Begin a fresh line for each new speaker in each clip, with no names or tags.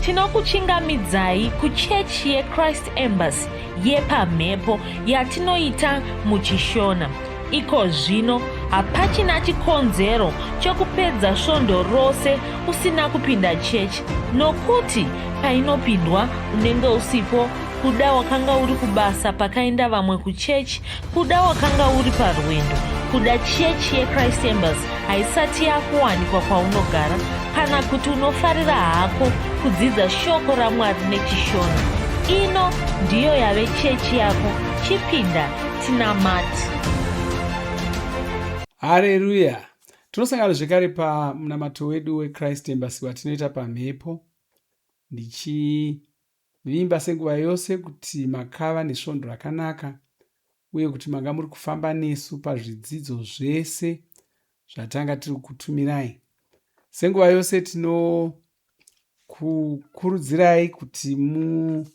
Tinokuchingamidzai kuchechi yeChrist Embassy yepamhepo yatinoita muchiShona. Iko zvino hapachina chikonzero chekupedza svondo rose usina kupinda chechi nokuti painopindwa unenge usipo kuda wakanga uri kubasa pakaenda vamwe kuchechi kuda wakanga uri parwendo kuda chechi yechrist embassy haisati yakuwanikwa kwaunogara kana kuti unofarira hako kudzidza shoko ramwari nechishona ino ndiyo yave chechi yako chipinda tinamati
hareruya tinosangana zvekare pamunamato wedu wechrist embassy watinoita pamhepo ndichivimba senguva yose kuti makava nesvondo rakanaka uye kuti manga muri kufamba nesu pazvidzidzo zvese zvatanga tiri kutumirai senguva yose tinokukurudzirai kuti mu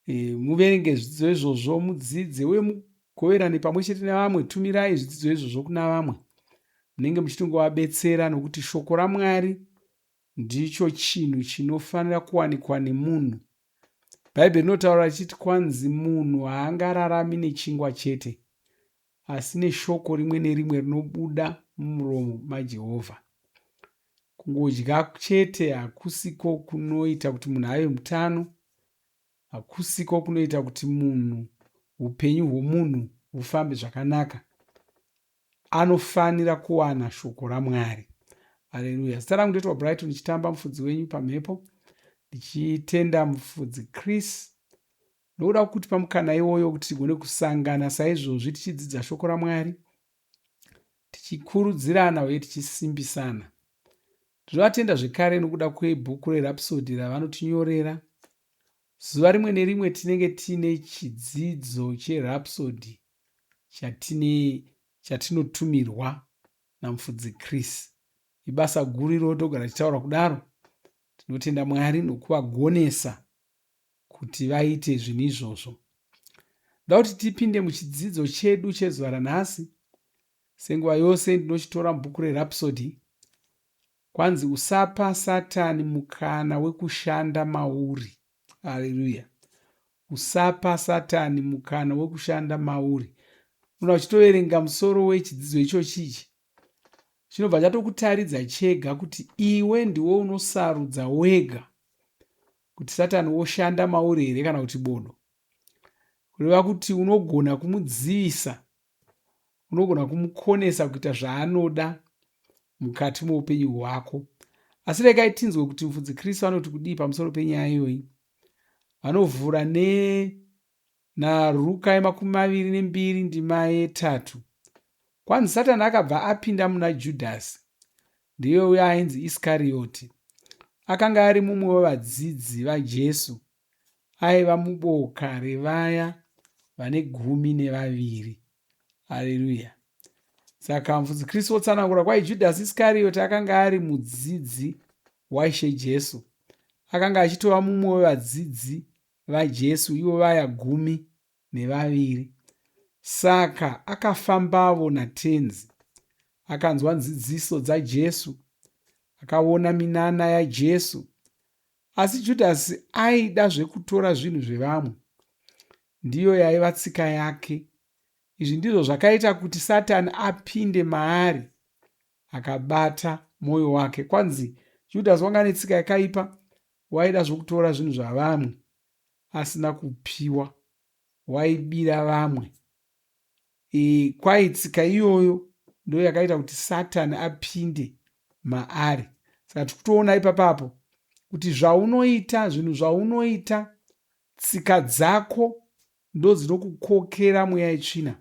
e, muverenge zvidzidzo izvozvo mudzidze uye mugoverane pamwe chete nevamwe tumirai zvidzidzo izvozvo kuna vamwe munenge muchitongovabetsera nokuti shoko ramwari ndicho chinhu chinofanira kuwanikwa nemunhu bhaibheri rinotaura richiti kwanzi munhu haangararami nechingwa chete asi neshoko rimwe nerimwe rinobuda mumuromo majehovha kungodya chete hakusiko kunoita kuti munhu ave mutano hakusiko kunoita kuti munhu upenyu hwomunhu hufambe zvakanaka anofanira kuwana shoko ramwari haleluya zita rangu ndoitwa brighton chitamba mufudzi wenyu pamhepo ndichitenda mufudzi chris nokuda kutipa mukana iwoyo kuti tigone kusangana saizvozvi tichidzidza shoko ramwari tichikurudzirana uye tichisimbisana ndinovatenda zvekare nokuda kwebhuku rerapsody ravanotinyorera zuva rimwe nerimwe tinenge tiine chidzidzo cherapsody chatine chatinotumirwa namufudzi chris ibasa guru iroro togara tichitaura kudaro tinotenda mwari nokuvagonesa kuti vaite zvinhu izvozvo ndoda kuti tipinde muchidzidzo chedu chezuva ranhasi senguva yose ndinochitora mubhuku rerapsody kwanzi usapa satani mukana wekushanda mauri haleluya usapa satani mukana wekushanda mauri unoda uchitoverenga musoro wechidzidzo ichochi ichi chinobva chatokutaridza chega kuti iwe ndiwe unosarudza wega kuti satani woshanda mauri here kana kuti bodo kureva kuti unogona kumudzivisa unogona kumukonesa kuita zvaanoda mukati meupenyu hwako asi regai tinzwe kuti mufudzi kristu anoti kudii pamusoro penyaya iyoyi vanovhura ne naruka yemakumi maviri nembiri ndima yetatu kwanzi satani akabva apinda muna judhasi ndiye uyo ainzi iskariyoti akanga ari mumwe wevadzidzi vajesu aiva muboka revaya vane gumi nevaviri haleluya saka mufudzi kristu wotsanangura kwai judhasi iskariyoti akanga ari mudzidzi waishe jesu akanga achitova mumwe wevadzidzi vajesu ivo vaya gumi nevaviri saka akafambavo natenzi akanzwa nzidziso dzajesu akaona minana yajesu Asi Judhasi aida zvekutora zvinhu zvevamwe. Ndiyo yaiva tsika yake. Izvi ndizvo zvakaita kuti Satani apinde maari akabata mwoyo wake. Kwanzi Judhasi wanga netsika yakaipa, waida zvokutora zvinhu zvavamwe asina kupiwa, waibira vamwe. E, kwai tsika iyoyo ndo yakaita kuti satani apinde maari saka tikutoona ipapapo kuti zvaunoita zvinhu zvaunoita tsika dzako ndo dzinokukokera mweya yetsvina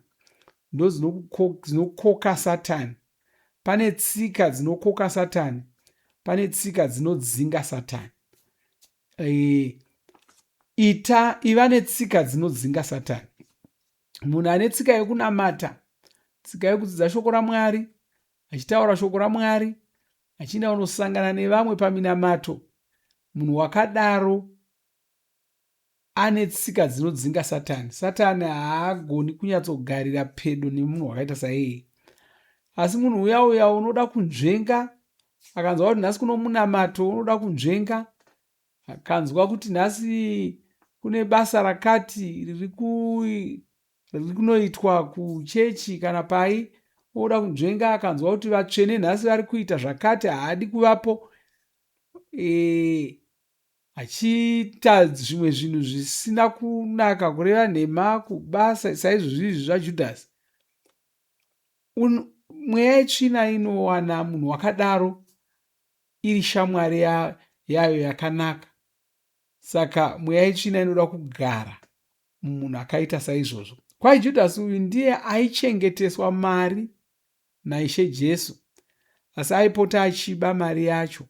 ndo dzinokoka satani pane tsika dzinokoka satani pane tsika dzinodzinga satani e, ita iva netsika dzinodzinga satani munhu ane tsika yekunamata tsika yekudzidza shoko ramwari achitaura shoko ramwari achienda kunosangana nevamwe paminamato munhu wakadaro ane tsika dzinodzinga satani satani haagoni kunyatsogarira pedo nemunhu wakaita saiyeye asi munhu uya uya unoda kunzvenga akanzwa kuti nhasi kuno munamato unoda kunzvenga Akanzwa kuti nhasi kune basa rakati riri kunoitwa kuchechi kana pai, oda kunzvenga. Akanzwa kuti vatsvene nhasi vari kuita zvakati, haadi kuvapo. E, achiita zvimwe zvinhu zvisina kunaka, kureva nhema, kubasa, saizvozvi izvi zvaJudhasi. Mweya yetsvina inowana munhu wakadaro iri shamwari yayo yakanaka. Saka mweya yetsvina inoda kugara mumunhu akaita saizvozvo. Kwai Judhasi uyu ndiye aichengeteswa mari naIshe Jesu, asi aipota achiba mari yacho.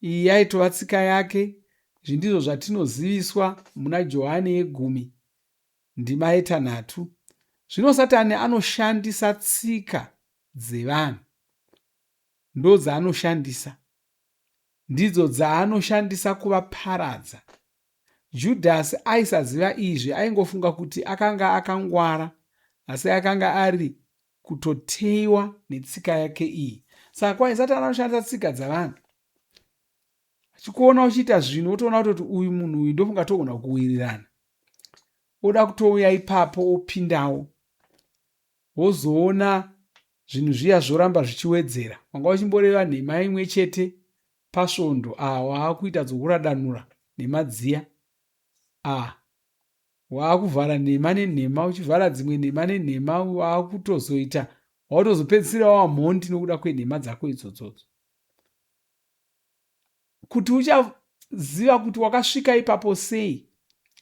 Iyi yaitova tsika yake. Izvi ndizvo zvatinoziviswa muna Johani yegumi ndima yetanhatu. Zvino Satani anoshandisa tsika dzevanhu. Ndodzaanoshandisa. Ndidzo dzaanoshandisa kuvaparadza. Judhasi aisaziva izvi, aingofunga kuti akanga akangwara, asi akanga ari kutoteiwa netsika yake iyi. Saka kwai Satani anoshandisa tsika dzavanhu. Achikuona uchiita zvinhu wotoona kutoti uyu munhu uyu ndofunga togona kuwirirana. Oda kutouya ipapo opindawo. Wozoona zvinhu zviya zvoramba zvichiwedzera. Wanga uchimboreva nhema imwe chete pasvondo, ah waakuita dzokuradanura nhema dziya. Ah waakuvhara nhema nenhema, uchivhara dzimwe nhema nenhema, waakutozoita wautozopedzisira wava mhondi nokuda kwenhema dzako idzodzodzo. Kuti uchaziva kuti wakasvika ipapo sei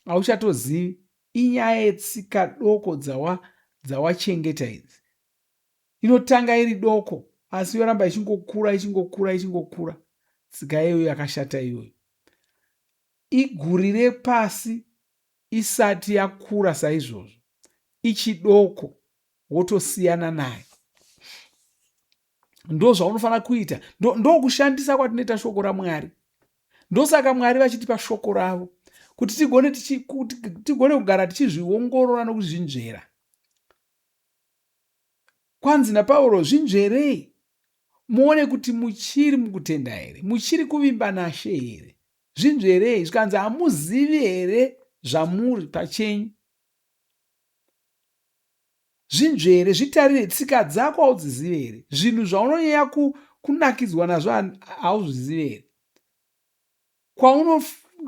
hauchatozivi. Inyaya yetsika doko dzawachengeta idzi. Inotanga iri doko asi yoramba ichingokura ichingokura ichingokura. Tsika iyoyo yakashata iyoyo. Igurire pasi isati yakura saizvozvo, ichidoko wotosiyana nayo. Ndozvaunofanira kuita. Ndokushandisa ndo kwatinoita shoko raMwari. Ndosaka Mwari vachitipa shoko ravo kuti tigone, tigone kugara tichizviongorora nokuzvinzvera. Kwanzi naPauro, zvinzverei muone kuti muchiri mukutenda here, muchiri kuvimba naShe here. Zvinzverei. Zvikanzi hamuzivi here zvamuri pachenyu? Zvinzvere, zvitarire, tsika dzako haudzizive here? Zvinhu zvaunonyanya kunakidzwa nazvo hauzvizive here?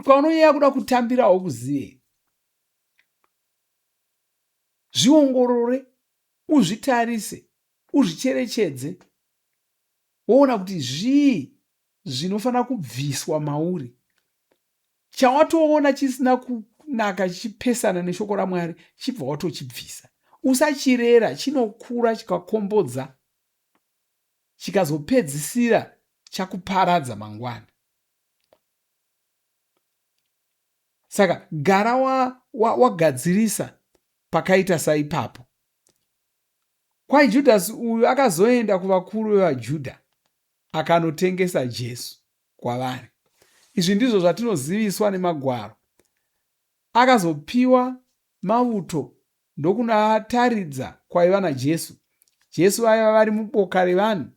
Kwaunonyanya kuda kutambira haukuzive here? Zviongorore, uzvitarise, uzvicherechedze, woona kuti zvii zvinofanira kubviswa mauri. Chawatoona chisina kunaka chichipesana neshoko raMwari, chibva watochibvisa. Usachirera, chinokura chikakombodza, chikazopedzisira chakuparadza mangwana. Saka gara wagadzirisa wa, wa pakaita saipapo. Kwai Judhasi uyu akazoenda kuvakuru vevaJudha akanotengesa Jesu kwavari. Izvi ndizvo zvatinoziviswa neMagwaro. Akazopiwa mauto ndokunoataridza kwaiva naJesu. Jesu vaiva vari muboka revanhu.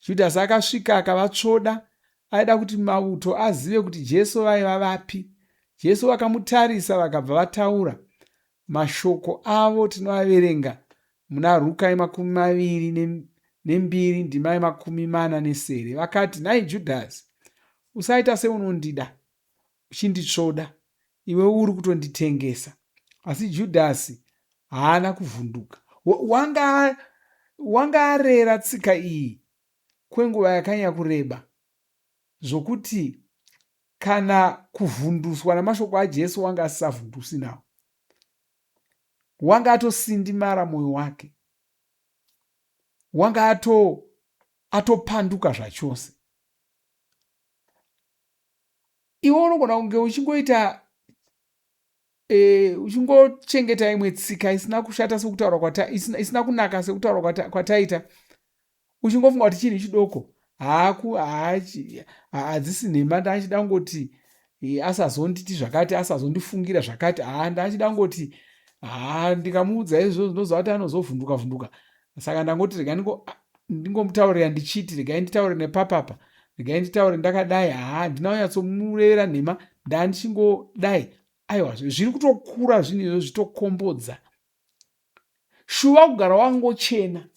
Judhasi akasvika akavatsvoda. Aida kuti mauto azive kuti Jesu vaiva vapi. Jesu vakamutarisa vakabva vataura. Mashoko avo tinoaverenga muna Ruka yemakumi maviri nembiri ndima yemakumi mana nesere. Vakati, Nhai Judhasi, usaita seunondida uchinditsvoda, iwe uri kutonditengesa. Asi Judhasi haana kuvhunduka. Wanga, wanga arera tsika iyi kwenguva yakanyanya kureba zvokuti kana kuvhunduswa namashoko aJesu wanga asisavhundusi nawo. Wanga atosindimara mwoyo wake. Wanga ato atopanduka zvachose. Iwe unogona kunge uchingoita e, uchingochengeta imwe tsika isina kushata sekutaura kwata isina, isina kunaka sekutaura kwata, kwataita uchingofunga kuti chinhu chidoko haaku hadzisi nhema ndachida kungoti e, asazonditi zvakati asazondifungira zvakati haa ndachida kungoti haa ndikamuudza izvozvo ndinoziva kuti anozovhunduka vhunduka saka ndangoti rega ndingomutaurira ndichiti regai nditaure nepapapa. Regai nditaure ndakadai, haa handina kunyatsomurevera nhema, ndandichingodai. Aiwa, zviri kutokura zvinhu izvo zvitokombodza. Shuva kugara wangochena,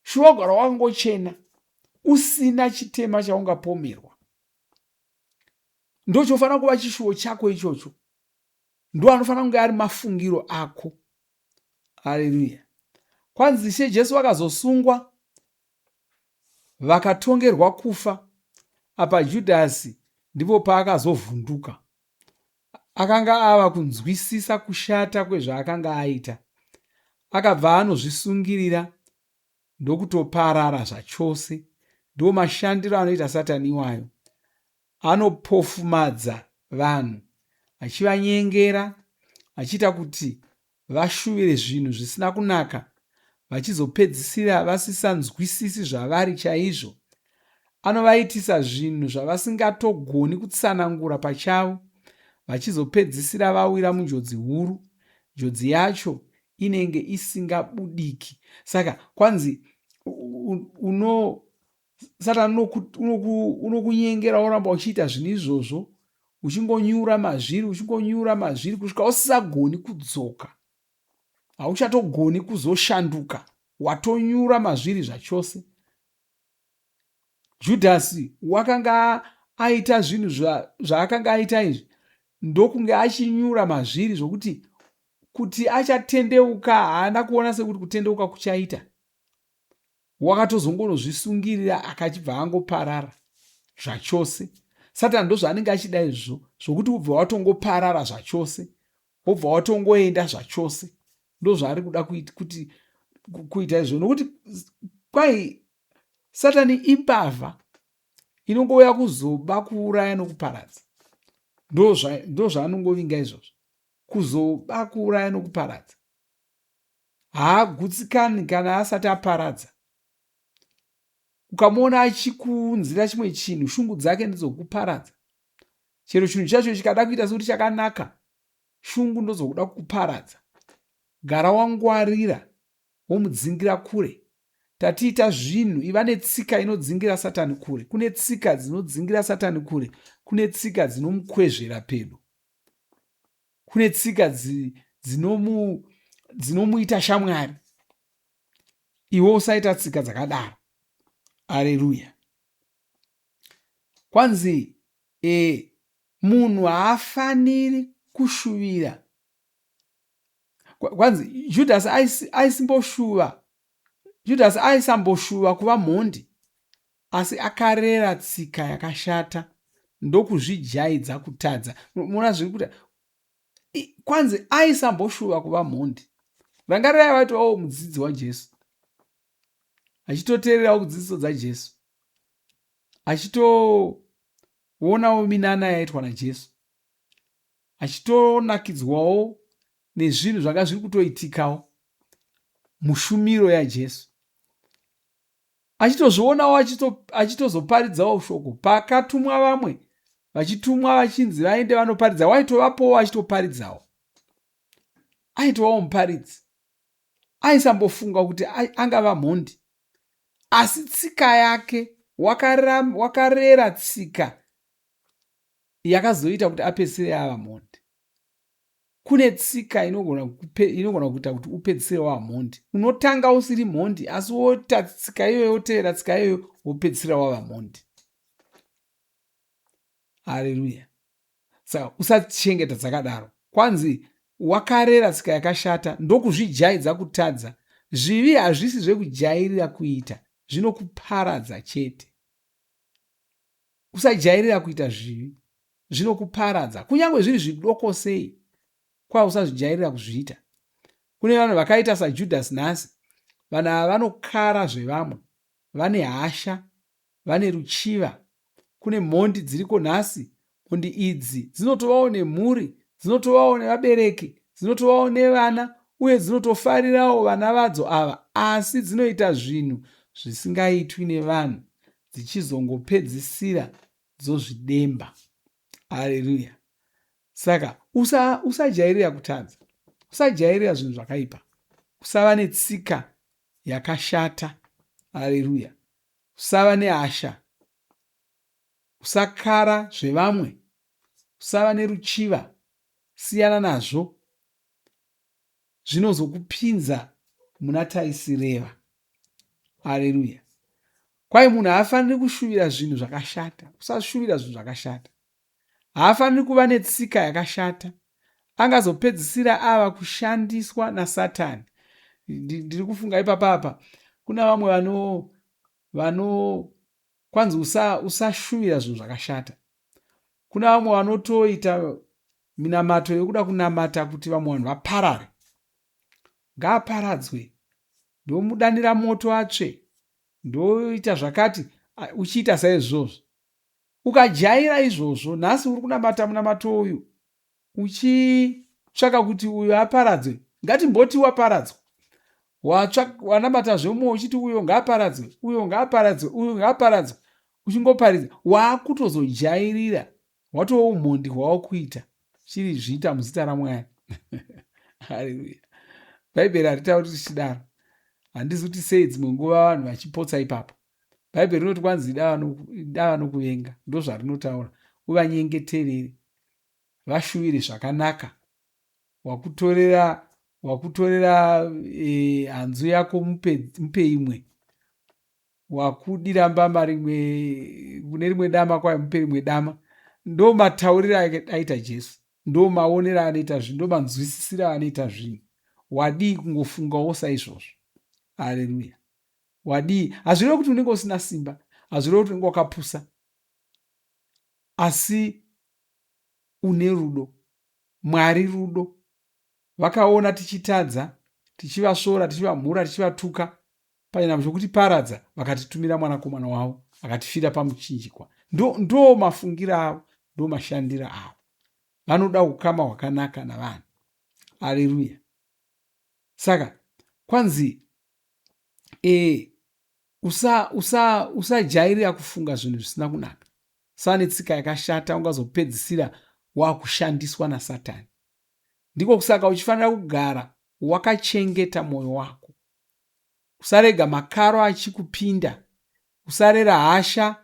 shuva kugara wangochena usina chitema chaungapomerwa. Ndochofanira kuva chishuwo chako ichocho, ndo anofanira kunge ari mafungiro ako. Haleluya. Kwanzi Ishe Jesu vakazosungwa vakatongerwa kufa. Apa Judhasi ndipo paakazovhunduka. Akanga ava kunzwisisa kushata kwezvaakanga aita. Akabva anozvisungirira ndokutoparara zvachose. Ndiwo mashandiro anoita Satani iwayo. Anopofumadza vanhu achivanyengera achiita kuti vashuvire zvinhu zvisina kunaka vachizopedzisira vasisanzwisisi zvavari chaizvo. Anovaitisa zvinhu zvavasingatogoni kutsanangura pachavo vachizopedzisira vawira munjodzi huru. Njodzi yacho inenge isingabudiki. Saka kwanzi uno Satani unokunyengera woramba uchiita zvinhu izvozvo uchingonyura mazviri uchingonyura mazviri kusvika usisagoni kudzoka hauchatogoni kuzoshanduka watonyura mazviri zvachose judhasi wakanga aita zvinhu zvaakanga aita izvi ndokunge achinyura mazviri zvokuti kuti achatendeuka haana kuona sekuti kutendeuka kuchaita wakatozongonozvisungirira akachibva angoparara zvachose. Satani ndozvaanenge achida izvozvo zvokuti ubve watongoparara zvachose, wobva watongoenda zvachose. Ndozvaari kuda kuti kuita izvo nokuti kwai Satani imbavha inongouya kuzoba, kuuraya nokuparadza. Ndozvaanongovinga izvozvo, kuzoba, kuuraya nokuparadza. Haagutsikani kana asati aparadza. Ukamuona achikuunzira chimwe chinhu, shungu dzake ndedzokuparadza. Chero chinhu chacho chikada kuita sekuti chakanaka, shungu ndodzokuda kukuparadza. Gara wangwarira, womudzingira kure. Tatiita zvinhu, iva netsika inodzingira Satani kure. Kune tsika dzinodzingira Satani kure, kune tsika dzinomukwezvera pedo. Kune tsika dzinomuita shamwari. Iwe usaita tsika dzakadaro. Areruya. Kwanzi e, munhu haafaniri kushuvira. Kwanzi Judhasi aisimboshuva Judhasi aisamboshuva kuva mhondi, asi akarera tsika yakashata ndokuzvijaidza kutadza. Muona zviri kuita kwanzi aisamboshuva kuva mhondi. Rangarirai vaitovawo mudzidzi waJesu, achitoteererawo kudzidziso dzaJesu, achitoonawo minana yaitwa naJesu, achitonakidzwawo nezvinhu zvanga zviri kutoitikawo mushumiro yaJesu, achitozvionawo achitozoparidzawo shoko. Pakatumwa vamwe vachitumwa vachinzi vaende vanoparidza, waitovapowo achitoparidzawo, aitovawo muparidzi. Aisambofunga kuti angava mhondi, asi tsika yake wakarera tsika yakazoita kuti apedzisire ava mhondi. Kune tsika inogona inogona kuita kuti upedzisire wava mhondi. Unotanga usiri mhondi asi woita tsika iyoyo, wotevera tsika iyoyo, wopedzisira wava mhondi. Haleluya! Saka usachengeta dzakadaro. Kwanzi wakarera tsika yakashata ndokuzvijaidza kutadza. Zvivi hazvisi zvekujairira kuita, zvinokuparadza chete. Usajairira kuita zvivi, zvinokuparadza. Kunyange zviri zvidoko sei, kwa usazvijairira kuzviita. Kune vanhu vakaita saJudhasi nhasi. Vanhu ava vanokara zvevamwe, vane hasha, vane ruchiva. Kune mhondi dziriko nhasi. Mhondi idzi dzinotovawo nemhuri, dzinotovawo nevabereki, dzinotovawo nevana uye dzinotofarirawo vana vadzo ava, asi dzinoita zvinhu zvisingaitwi nevanhu dzichizongopedzisira dzozvidemba. Haleluya! Saka usajairira usa kutadza, usajairira zvinhu zvakaipa, usava netsika yakashata. Haleluya! Usava nehasha. Usakara zvevamwe. Usava neruchiva. Siyana nazvo. Zvinozokupinza muna taisireva. Aleluya. Kwai munhu haafaniri kushuvira zvinhu zvakashata. Usashuvira zvinhu zvakashata. Haafaniri kuva netsika yakashata. Angazopedzisira ava kushandiswa naSatani. Ndiri kufunga ipapa apa kuna vamwe vano vano kwanzi usa usashuvira zvinhu zvakashata. Kuna vamwe vanotoita minamato yokuda kunamata kuti vamwe vanhu vaparare. Ngaaparadzwe. Ndomudanira moto atsve. Ndoita zvakati uchiita saizvozvo. Ukajaira izvozvo nhasi uri kunamata munamato uyu uchitsvaka kuti uyo aparadzwe ngatimboti waparadzwa wanamatazve mumwe uchiti uyo ngaaparadzwe uyo ngaaparadzwe uyo ngaaparadzwe uchingoparidza waakutozojairira watova umhondi hwawakuita chiri zviita muzita ramwari haleluya bhaibheri haritauri tichidaro handizi kuti sei dzimwe nguva vanhu vachipotsa ipapo Bhaibheri rinoti kwanzi ida vanokuvenga, ndozvarinotaura, uvanyengeterere, vashuvire zvakanaka. Wakutorera wakutorera e, hanzu yako mupe, mupe imwe wakudira mbama rimwe kune rimwe dama kwayo mupe rimwe dama ndo matauriro aita jesu ndo maonero anoita zvinhu ndo manzwisisiro anoita zvinhu wadii kungofungawo saizvozvo haleluya Wadii? Hazvirevi kuti unenge usina simba, hazvirevi kuti unenge wakapusa, asi une rudo. Mwari rudo. Vakaona tichitadza, tichivasvora, tichivamhura, tichivatuka, pachinhambo chokutiparadza, vakatitumira mwanakomana wavo akatifira pamuchinjikwa. Ndo, ndo mafungiro avo, ndo mashandiro avo. Vanoda ukama hwakanaka navanhu. Aleluya. Saka kwanzi e, usajairira usa, usa kufunga zvinhu zvisina kunaka sava netsika yakashata ungazopedzisira wakushandiswa nasatani ndiko kusaka uchifanira kugara wakachengeta mwoyo wako usarega makaro achikupinda usarera hasha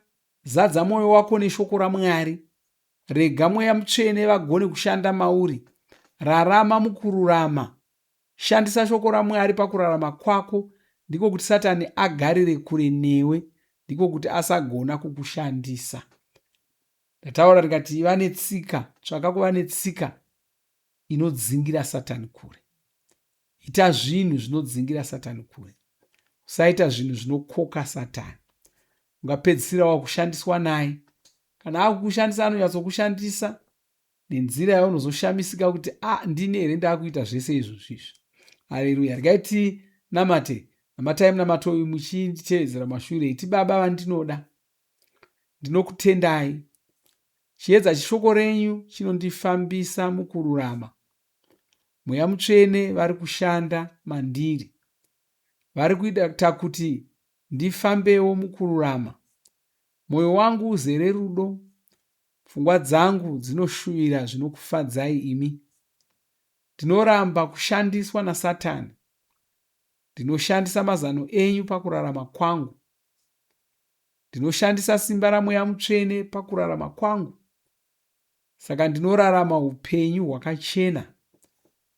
zadza mwoyo wako neshoko ramwari rega mweya mutsvene vagone kushanda mauri rarama mukururama Shandisa shoko raMwari pakurarama kwako ndiko kuti Satani agarire kure newe, ndiko kuti asagona kukushandisa. Ndataura ndikati iva netsika, tsvaka kuva netsika inodzingira Satani kure. Ita zvinhu zvinodzingira Satani kure. Usaita zvinhu zvinokoka Satani. Ungapedzisira wakushandiswa naye. Kana akukushandisa anonyatsokushandisa nenzira yaunozoshamisika kuti a ah, ndini here ndakuita zvese izvozvi izvi haleluya regai tinamate namatai munamato uyu muchinditevedzera mashure iti baba vandinoda ndinokutendai chiedza chishoko renyu chinondifambisa mukururama mweya mutsvene vari kushanda mandiri vari kuita kuti ndifambewo mukururama mwoyo wangu uzere rudo Pfungwa dzangu dzinoshuvira zvinokufadzai imi. Ndinoramba kushandiswa naSatani. Ndinoshandisa mazano enyu pakurarama kwangu. Ndinoshandisa simba raMweya Mutsvene pakurarama kwangu. Saka ndinorarama upenyu hwakachena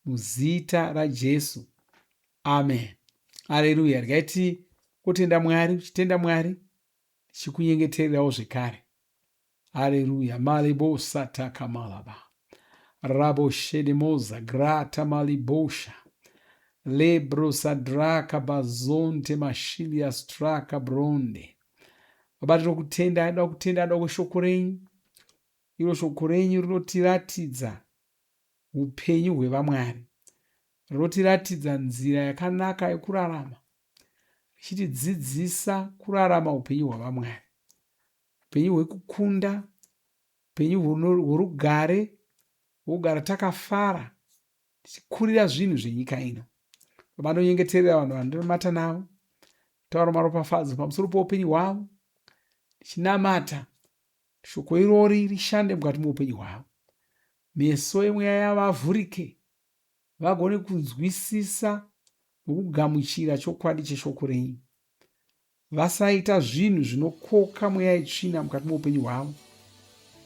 muzita raJesu. Amen. Aleluya. Regai tikotenda Mwari, uchitenda Mwari, tichikunyengetererawo zvekare. Haleluya. Malebosa takamalaba. Rabo shedemoza grata malibosha. Lebro sadraka bazonte mashilia straka bronde. Baba tinokutenda, aida kutenda, aida kweshoko renyu. Iro shoko renyu rinotiratidza upenyu hwevamwari. Rinotiratidza nzira yakanaka yekurarama. Richitidzidzisa kurarama upenyu hwavamwari. Upenyu hwekukunda, upenyu hworugare, hwokugara takafara tichikurira zvinhu zvenyika ino. Baba ndonyengeterera vanhu vandinamata navo, taura maropafadzo pamusoro poupenyu hwavo, ndichinamata shoko irori rishande mukati meupenyu hwavo. Meso emweya yavo avhurike, vagone kunzwisisa nokugamuchira chokwadi cheshoko renyu. Vasaita zvinhu zvinokoka mweya yetsvina mukati meupenyu hwavo.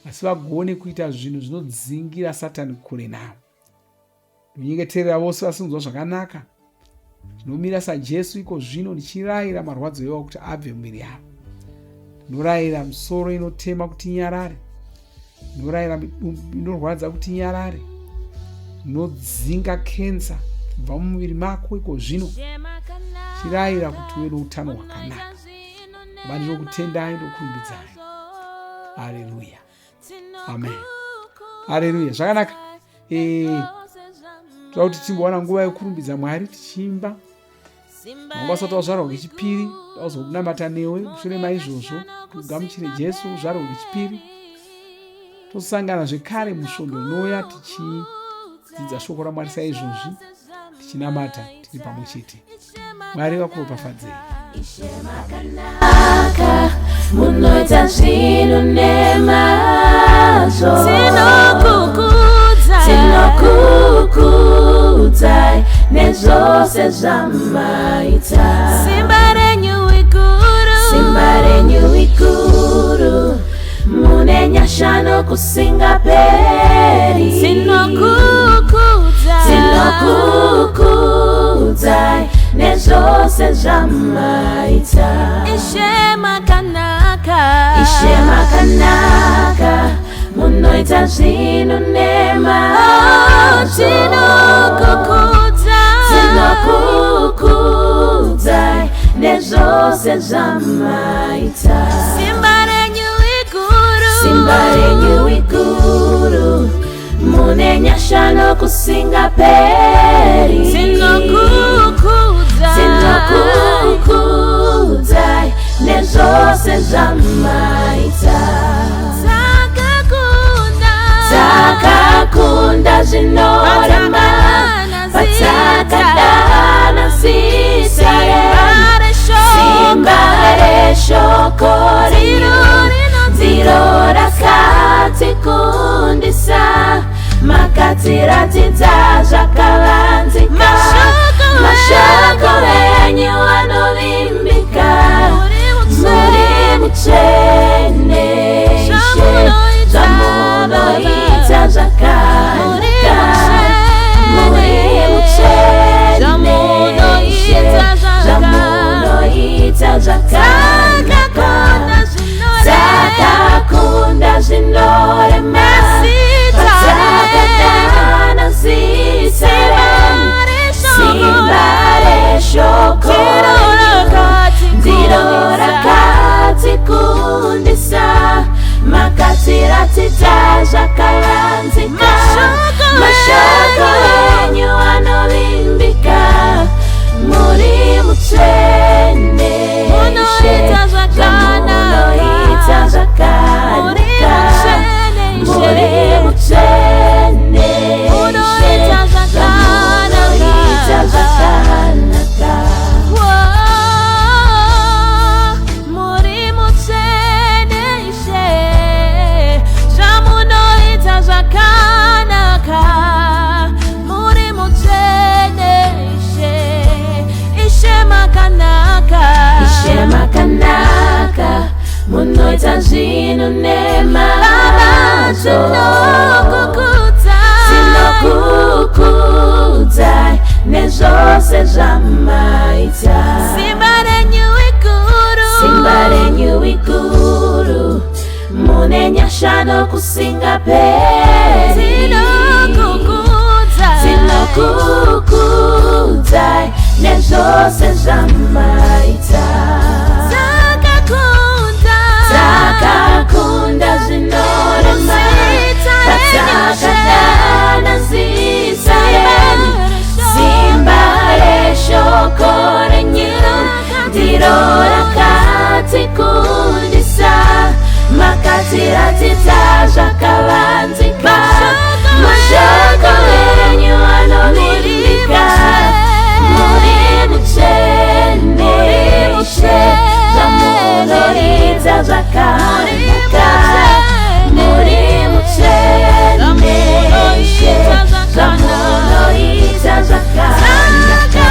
asi vagone kuita zvinhu zvinodzingira Satani kure navo. Ndonyengeterera vose vasinzwa zvakanaka. Ndinomira saJesu iko zvino ndichirayira marwadzo iwawo kuti abve mumiri yavo. Ndinorayira misoro inotema kuti inyarare. Ndinorayira midumbu inorwadza kuti inyarare. Ndinodzinga kensa kubva mumuviri mako iko zvino. Chirayira kuti uve noutano hwakanaka. Baba ndinokutendai ndokurumbidzai. Haleluya. Amen. Haleluya. Zvakanaka. Eh, toda kuti timbowana nguva yekurumbidza Mwari tichiimba. Wanga usati wazvarwa kechipiri, tazokunamata newe mushure maizvozvo ugamuchire Jesu uzvarwe kechipiri. Tosangana zvekare musvondo rinouya tichidzidza shoko raMwari saizvozvi tichinamata tiri pamwe chete. Mwari vakuropafadzei.
Munoita zvinhu nemazvo.
Tinokukudza.
Tinokukudzai nezvose zvamaita.
Simba renyu iguru.
Simba renyu iguru. Mune nyasha nokusingaperi.
Tinokukudza.
Tinokukudzai nezvose zvamaita.
Ishe makanaka.
Ishe makanaka, munoita zvinhu nemazvo.
Tinokukudza.
Tinokukudzai nezvose zvamaita.
Simba renyu iguru.
Simba renyu iguru, mune nyasha nokusingaperi.
Tinokukudza.
Tinokukudzai nezvose zvamaita.
Takakunda.
Takakunda zvinorema, patakadana zita renyu. Simba reshoko renyu ndiro rakatikundisa, makatiratidza zvakavanzika. Mashoko enyu anovimbika, muri mutsvene Ishe, zvamunoita zvakanaka. Muri mutsvene Ishe, zvamunoita zvakanaka. Takakunda zvinorema, patakadana zita renyu. Simba reshoko renyu ndiro rakatikundisa, makatiratidza zvakavanzika. Mashoko enyu anovimbika, muri mutsvene Ishe, zvamunoita zvakanaka. Muri mutsvene Ishe, zvamunoita zvakanaka.
Muri mutsvene Ishe, zvamunoita zvakanaka. Muri mutsvene Ishe, Ishe makanaka.
Ishe makanaka, munoita zvinhu nemazvo.
Tinokukudza.
Tinokukudzai nezvose zvamaita.
Simba renyu iguru.
Simba renyu iguru, mune nyasha nokusingaperi.
Tinokukudza.
Tinokukudzai nezvose zvamaita.
Takakunda.
Takakunda zvinorema, patakadana zita renyu. Simba reshoko renyu ndiro rakatikundisa, makatiratidza zvakavanzika. Mashoko enyu anovimbika, muri mutsvene Ishe, zvamunoita zvakanaka. Muri mutsvene Ishe, zvamunoita zvakanaka.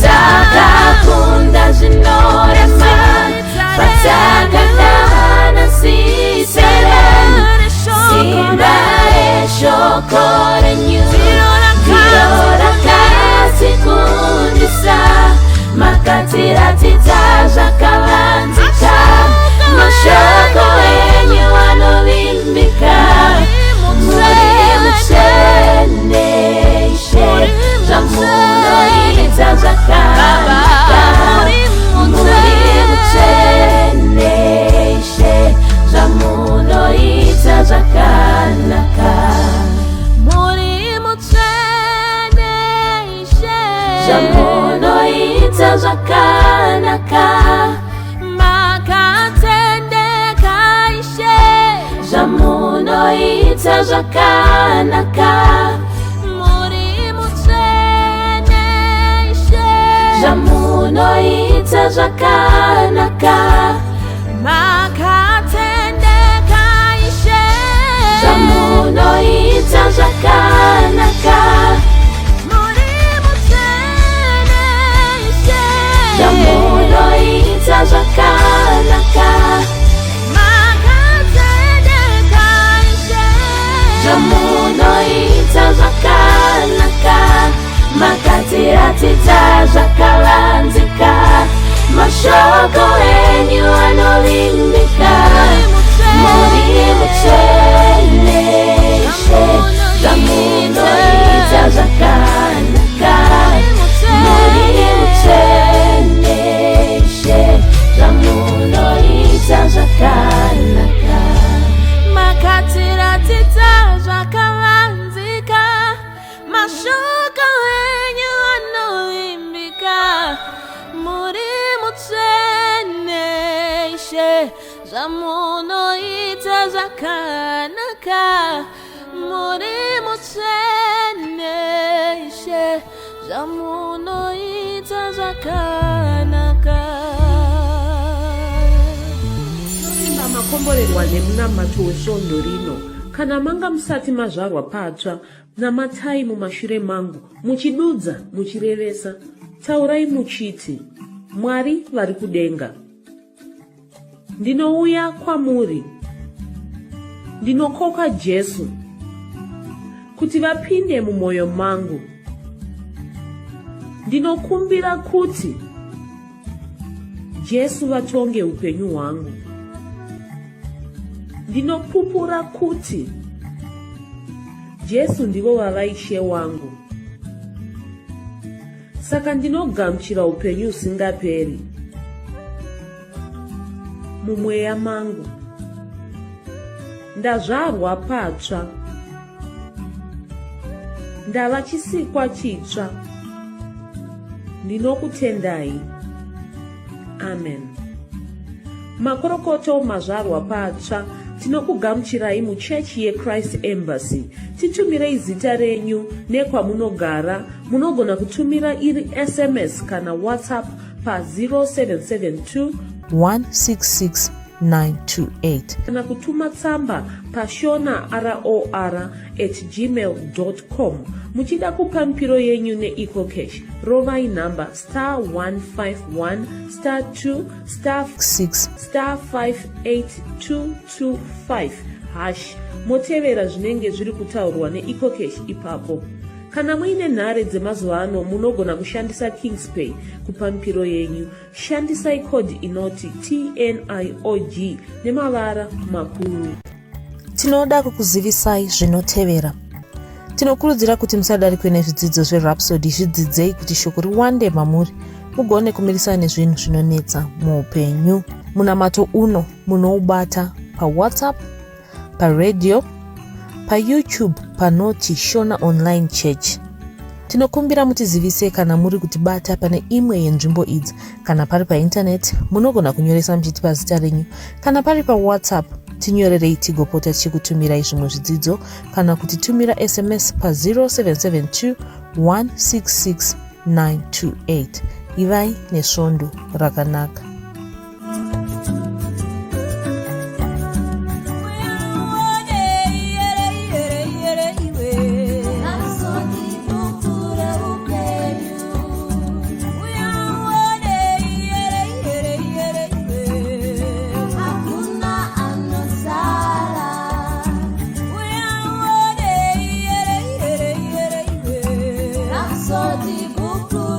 Takakunda zvinorema, patakadana zita renyu. Zvamunoita zvakanaka. Muri mutsvene Ishe. Zvamunoita zvakanaka. Makatendeka Ishe. Zvamunoita zvakanaka. Muri mutsvene Ishe. Zvamunoita zvakanaka. Makatendeka Ishe. Zvamunoita zvakanaka. Makatiratidza zvakavanzika. Mashoko enyu anovimbika. Muri mutsvene Ishe. Zvamunoita zvakanaka. Muri mutsvene Ishe. Zvamunoita zvakanaka. Makatiratidza zvakavanzika. Mashoko enyu anovimbika. Muri mutsvene Ishe. Zvamunoita zvakanaka. Muri mutsvene Ishe. Zvamunoita zvakanaka.
Tinovimba makomborerwa nemunamato wesvondo rino. Kana manga musati mazvarwa patsva, namatai mumashure mangu, muchidudza, muchirevesa. Taurai muchiti, Mwari vari kudenga. Ndinouya kwamuri. Ndinokoka Jesu kuti vapinde mumwoyo mangu. Ndinokumbira kuti Jesu vatonge upenyu hwangu. Ndinopupura kuti Jesu ndivo vava Ishe wangu. Saka ndinogamuchira upenyu husingaperi mumweya mangu. Ndazvarwa patsva. Ndava chisikwa chitsva. Ndinokutendai. Amen. Makorokoto mazvarwa patsva tinokugamuchirai muchechi yeChrist Embassy. Titumirei zita renyu nekwamunogara. Munogona kutumira iri SMS kana WhatsApp pa 0772
166 928.
Kana kutuma tsamba pashona ror at gmail com. Muchida kupa mipiro yenyu neEcoCash, rovai nhamba star 151 star 2 star
6
star 58225 hash motevera zvinenge zviri kutaurwa neEcoCash ipapo. Kana muine nhare dzemazuva ano munogona kushandisa Kingspay kupa mipiro yenyu. Shandisai code inoti TNIOG nemavara makuru.
Tinoda kukuzivisai zvinotevera. Tinokurudzira kuti musadarikwe nezvidzidzo zveRhapsody, zvidzidzei kuti shoko riwande mamuri mugone kumirisana nezvinhu zvinonetsa muupenyu. Munamato uno munoubata paWhatsApp, paradio, paYouTube panoti Shona Online Church. Tinokumbira mutizivise kana muri kutibata pane imwe yenzvimbo idzi. Kana pari paintaneti, munogona kunyoresa muchitipa zita renyu. Kana pari paWhatsApp, tinyorerei tigopota tichikutumirai zvimwe zvidzidzo kana kutitumira SMS pa 0772 166 928. Ivai nesvondo rakanaka.
Rhapsody book.